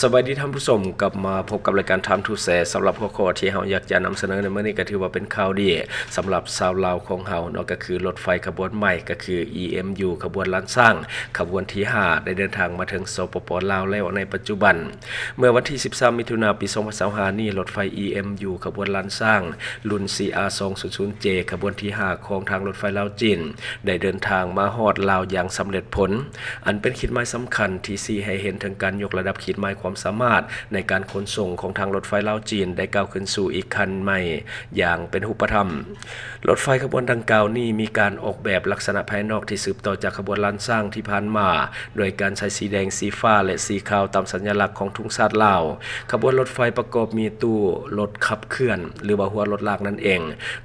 ສະບາຍດີທ່ານຜູ້ຊົມ, ກັບມາພົບກັບລາຍການ Time to Share ສຳລັບຫົວຂໍ້ທີ່ເຮົາຢາກຈະນຳສະເໜີໃນມື້ນີ້ ກໍຖືວ່າເປັນຂ່າວດີສຳລັບຊາວລາວຂອງເຮົາເນາະ, ກໍຄືລົດໄຟຂະບວນໃໝ່ ກໍຄື EMU ຂະບວນລ້ານຊ້າງ ຂະບວນທີຫ້າ ໄດ້ເດີນທາງມາເຖິງ ສປປ ລາວ ແລ້ວໃນປັດຈຸບັນ. ເມື່ອວັນທີສິບສາມ ມິຖຸນາ ປີສອງພັນຊາວຫ້ານີ້, ລົດໄຟ EMU ຂະບວນລ້ານຊ້າງ ລຸ້ນ ຊີອາ ສອງສູນສູນເຈ ຂະບວນທີຫ້າ ຂອງທາງລົດໄຟລາວ-ຈີນ ໄດ້ເດີນທາງມາຮອດລາວຢ່າງສຳເລັດຜົນ, ອັນເປັນຂີດໝາຍສຳຄັນທີ່ຊີ້ໃຫ້ເຫັນເຖິງການຍົກລະດັບຂີດໝາຍຄວາມສາມາດໃນການຂົນສົ່ງຂອງທາງລົດໄຟລາວ-ຈີນ ໄດ້ກ້າວຂຶ້ນສູ່ອີກຂັ້ນໃໝ່ຢ່າງເປັນຮູບປະທຳ. ລົດໄຟຂະບວນດັ່ງກ່າວນີ້ມີການອອກແບບລັກສະນະພາຍນອກທີ່ສືບຕໍ່ຈາກຂະບວນລ້ານຊ້າງທີ່ຜ່ານມາ, ໂດຍການໃຊ້ສີແດງ, ສີຟ້າ ແລະ ສີຂາວຕາມສັນຍະລັກຂອງທຸງຊາດລາວ. ຂະບວນລົດໄຟປະກອບມີຕູ້ລົດຂັບເຄື່ອນ ຫຼືວ່າຫົວລົດລາກນັ້ນເອງ,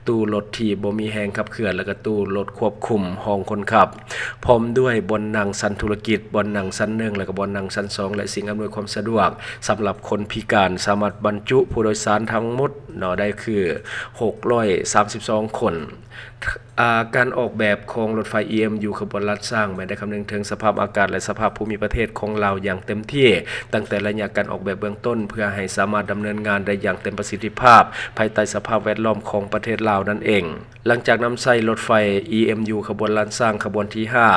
ຕູ້ລົດທີ່ບໍ່ມີແຮງຂັບເຄື່ອນ ແລະ ກະຕູ້ລົດຄວບຄຸມຫ້ອງຄົນຂັບ, ພ້ອມດ້ວຍບ່ອນນັ່ງຊັ້ນທຸລະກິດ, ບ່ອນນັ່ງຊັ້ນໜຶ່ງ ແລະ ກະບ່ອນນັ່ງຊັ້ນສອງ ແລະ ສິ່ງອຳນວຍຄວາມສະດວກສຳລັບຄົນພິການ, ສາມາດບັນຈຸຜູ້ໂດຍສານທັງໝົດເນາະ ໄດ້ຄື ຫົກຮ້ອຍສາມສິບສອງຄົນ. ອາ ການອອກແບບຂອງລົດໄຟ EMU ຂະບວນລ້ານຊ້າງ ແມ່ນໄດ້ຄຳນຶງເຖິງສະພາບອາກາດ ແລະ ສະພາບພູມິປະເທດຂອງລາວຢ່າງເຕັມທີ່, ຕັ້ງແຕ່ໄລຍະການອອກແບບເບື້ອງຕົ້ນ ເພື່ອໃຫ້ສາມາດດຳເນີນງານໄດ້ຢ່າງເຕັມປະສິດທິພາບ ພາຍໃຕ້ສະພາບແວດລ້ອມຂອງປະເທດລາວນັ້ນເອງ. ຫຼັງຈາກນຳໃຊ້ລົດໄຟ EMU ຂະບວນລ້ານຊ້າງ ຂະບວນທີຫ້າ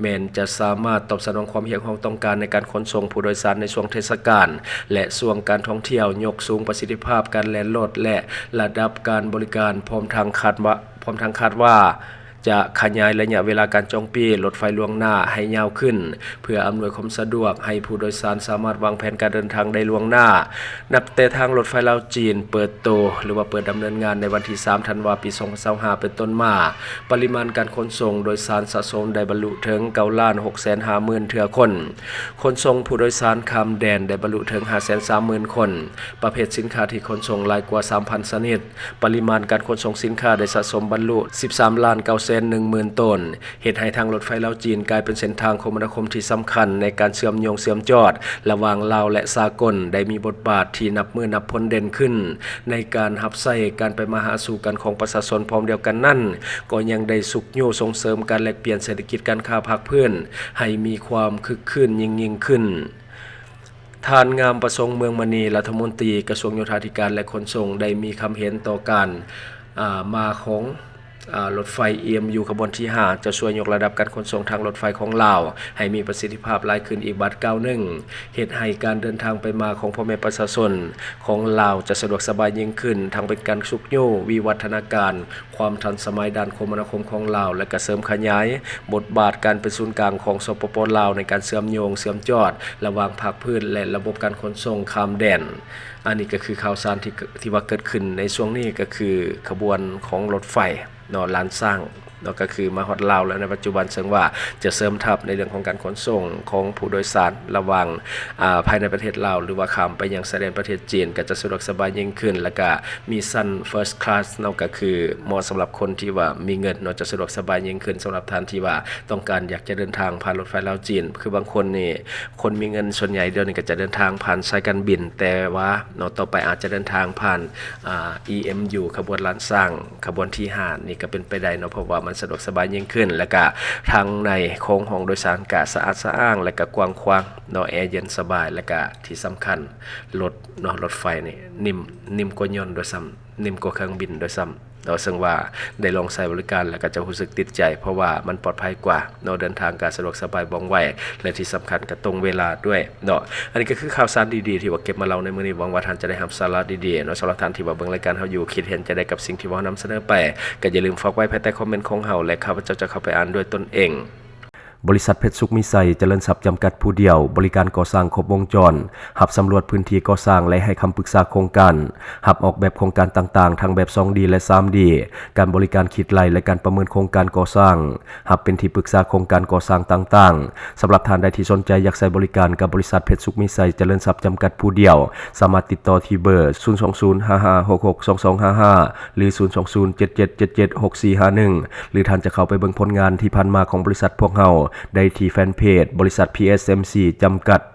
ແມ່ນຈະສາມາດຕອບສະໜອງຄວາມຮຽກຮ້ອງຕ້ອງການໃນການຂົນສົ່ງຜູ້ໂດຍສານໃນຊ່ວງເທດສະການ ແລະ ຊ່ວງການທ່ອງທ່ຽວ, ຍົກສູງປະສິດທິພາບການແລ່ນລົດ ແລະ ລະດັບການບໍລິການ, ພ້ອມທັງຄາດວ່າ ພ້ອມທັງຄາດວ່າຈະຂະຫຍາຍໄລຍະເວລາການຈອງປີ້ລົດໄຟລ່ວງໜ້າໃຫ້ຍາວຂຶ້ນ, ເພື່ອອຳນວຍຄວາມສະດວກໃຫ້ຜູ້ໂດຍສານສາມາດວາງແຜນການເດີນທາງໄດ້ລ່ວງໜ້າ. ນັບແຕ່ທາງລົດໄຟລາວ-ຈີນເປີດໂຕ ຫຼືວ່າເປີດດຳເນີນງານໃນວັນທີສາມ ທັນວາ ປີສອງພັນຊາວຫ້າ ເປັນຕົ້ນມາ, ປະລິມານການຂົນສົ່ງໂດຍສານສະສົມໄດ້ບັນລຸເຖິງ ເກົ້າລ້ານຫົກແສນຫ້າໝື່ນເທື່ອຄົນ, ຂົນສົ່ງຜູ້ໂດຍສານຂ້າມແດນໄດ້ບັນລຸເຖິງ ຫ້າແສນສາມໝື່ນຄົນ, ປະເພດສິນຄ້າທີ່ຂົນສົ່ງຫຼາຍກວ່າ ສາມພັນຊະນິດ, ປະລິມານການຂົນສົ່ງສິນຄ້າໄດ້ສະສົມບັນລຸ ສິບສາມລ້ານເກົ້າແສນໜຶ່ງໝື່ນໂຕນ, ເຮັດໃຫ້ທາງລົດໄຟລາວ-ຈີນກາຍເປັນເສັ້ນທາງຄົມມະນາຄົມທີ່ສຳຄັນໃນການເຊື່ອມໂຍງເຊື່ອມຈອດລະຫວ່າງລາວ ແລະ ສາກົນ, ໄດ້ມີບົດບາດທີ່ນັບມື້ນັບພົນເດັ່ນຂຶ້ນໃນການຮັບໃຊ້ການໄປມາຫາສູ່ກັນຂອງປະຊາຊົນ. ພ້ອມດຽວກັນນັ້ນ, ກໍຍັງໄດ້ຊຸກຍູ້ສົ່ງເສີມການແລກປ່ຽນເສດຖະກິດການຄ້າພາກພື້ນໃຫ້ມີຄວາມຄຶກຄື້ນຍິ່ງໆຂຶ້ນ. ທ່ານ ງາມປະສົງ ເມືອງມະນີ ລັດຖະມົນຕີກະຊວງໂຍທາທິການ ແລະ ຂົນສົ່ງ ໄດ້ມີຄຳເຫັນຕໍ່ການ ອາ ມາຂອງ ອາ ລົດໄຟ EMU ຂະບວນທີຫ້າ ຈະຊ່ວຍຍົກລະດັບການຂົນສົ່ງທາງລົດໄຟຂອງລາວໃຫ້ມີປະສິດທິພາບຫຼາຍຂຶ້ນອີກບາດກ້າວໜຶ່ງ, ເຮັດໃຫ້ການເດີນທາງໄປມາຂອງພໍ່ແມ່ປະຊາຊົນຂອງລາວຈະສະດວກສະບາຍຍິ່ງຂຶ້ນ, ທັງເປັນການຊຸກຍູ້ວິວັດທະນາການ ຄວາມທັນສະໄໝດ້ານຄົມມະນາຄົມຂອງລາວ ແລະ ກະເສີມຂະຫຍາຍບົດບາດການເປັນສູນກາງຂອງ ສປປ ລາວ ໃນການເຊື່ອມໂຍງເຊື່ອມຈອດລະຫວ່າງພາກພື້ນ ແລະ ລະບົບການຂົນສົ່ງຂ້າມແດນ. ອັນນີ້ກະຄືຂ່າວສານທີ່ ທີ່ວ່າເກີດຂຶ້ນໃນຊ່ວງນີ້ ກະຄືຂະບວນຂອງລົດໄຟເນາະ ລ້ານຊ້າງເນາະ ກະຄືມາຮອດລາວແລ້ວໃນປັດຈຸບັນ, ເຊິ່ງວ່າຈະເສີມທັບໃນເລື່ອງຂອງການຂົນສົ່ງຂອງຜູ້ໂດຍສານລະຫວ່າງ ອາ ພາຍໃນປະເທດລາວ ຫຼືວ່າຂ້າມໄປຍັງຊາຍແດນປະເທດຈີນ ກະຈະສະດວກສະບາຍຍິ່ງຂຶ້ນ ແລະ ກະ ມີຊັ້ນ First Class ເນາະ ກະຄືເໝາະສຳລັບຄົນທີ່ວ່າມີເງິນເນາະ ຈະສະດວກສະບາຍຍິ່ງຂຶ້ນ. ສຳລັບທ່ານທີ່ວ່າຕ້ອງການຢາກຈະເດີນທາງຜ່ານລົດໄຟລາວ-ຈີນ ຄືບາງຄົນນີ້ ຄົນມີເງິນສ່ວນໃຫຍ່ດຽວນີ້ກະຈະເດີນທາງຜ່ານສາຍການບິນ, ແຕ່ວ່າເນາະ ຕໍ່ໄປອາດຈະເດີນທາງຜ່ານ ອາ EMU ຂະບວນລ້ານຊ້າງ ຂະບວນທີຫ້ານີ້ກະເປັນໄປໄດ້ເນາະ ເພາະວ່າມັນສະດວກສະບາຍຍິ່ງຂຶ້ນ ແລະ ກະທັງໃນຂອງຫ້ອງໂດຍສານກະສະອາດສະອ້າງ ແລະ ກະກວ້າງຂວາງເນາະ ແອເຢັນສະບາຍ ແລະ ກະທີ່ສຳຄັນ ລົດເນາະ ລົດໄຟນີ້ ນີ້ມ ນີ້ມກວ່າຍົນດ້ວຍຊ້ຳ ນີ້ມກວ່າເຄື່ອງບິນດ້ວຍຊ້ຳເນາະ, ເຊິ່ງວ່າໄດ້ລອງໃຊ້ບໍລິການແລ້ວກະຈະຮູ້ສຶກຕິດໃຈ ເພາະວ່າມັນປອດໄພກວ່າເນາະ, ເດີນທາງກະສະດວກສະບາຍ ວ່ອງໄວ ແລະ ທີ່ສຳຄັນກະຕົງເວລາດ້ວຍເນາະ. ອັນນີ້ກະຄືຂ່າວສານດີໆທີ່ວ່າເກັບມາເລົ່າໃນມື້ນີ້, ຫວັງວ່າທ່ານຈະໄດ້ຮັບສາລະດີໆເນາະ. ສຳລັບທ່ານທີ່ວ່າເບິ່ງລາຍການເຮົາຢູ່ ຄິດເຫັນຈັ່ງໃດກັບສິ່ງທີ່ເຮົານຳສະເໜີໄປ ກະຢ່າລືມຝາກໄວ້ພາຍໃຕ້ຄອມເມັນຂອງເຮົາ ແລະ ຂ້າພະເຈົ້າຈະເຂົ້າໄປອ່ານດ້ວຍຕົນເອງ. ບໍລິສັດເພັດສຸກມີໄຊຈະເລີນຊັບຈຳກັດຜູ້ດຽວ, ບໍລິການກໍ່ສ້າງຄົບວົງຈອນ, ຮັບສຳຫຼວດພື້ນທີ່ກໍ່ສ້າງ ແລະ ໃຫ້ຄຳປຶກສາໂຄງການ, ຮັບອອກແບບໂຄງການຕ່າງໆ ທັງແບບສອງດີ ແລະ ສາມດີ, ການບໍລິການຄິດໄລ່ ແລະ ການປະເມີນໂຄງການກໍ່ສ້າງ, ຮັບເປັນທີ່ປຶກສາໂຄງການກໍ່ສ້າງຕ່າງໆ. ສຳລັບທ່ານໃດທີ່ສົນໃຈຢາກໃຊ້ບໍລິການກັບບໍລິສັດເພັດສຸກມີໄຊຈະເລີນຊັບຈຳກັດຜູ້ດຽວ, ສາມາດຕິດຕໍ່ທີ່ເບີ ສູນສອງສູນ ຫ້າຫ້າຫົກຫົກ ສອງສອງຫ້າຫ້າ ຫຼື ສູນສອງສູນ ເຈັດເຈັດເຈັດເຈັດ ຫົກສີ່ຫ້າໜຶ່ງ ຫຼື ທ່ານຈະເຂົ້າໄປເບິ່ງຜົນງານທີ່ຜ່ານມາຂອງບໍລິສັດພວກເຮົາໄດ້ທີ່ແຟນເພຈ ບໍລິສັດ ພີເອັສເອັມຊີ ຈຳກັດ.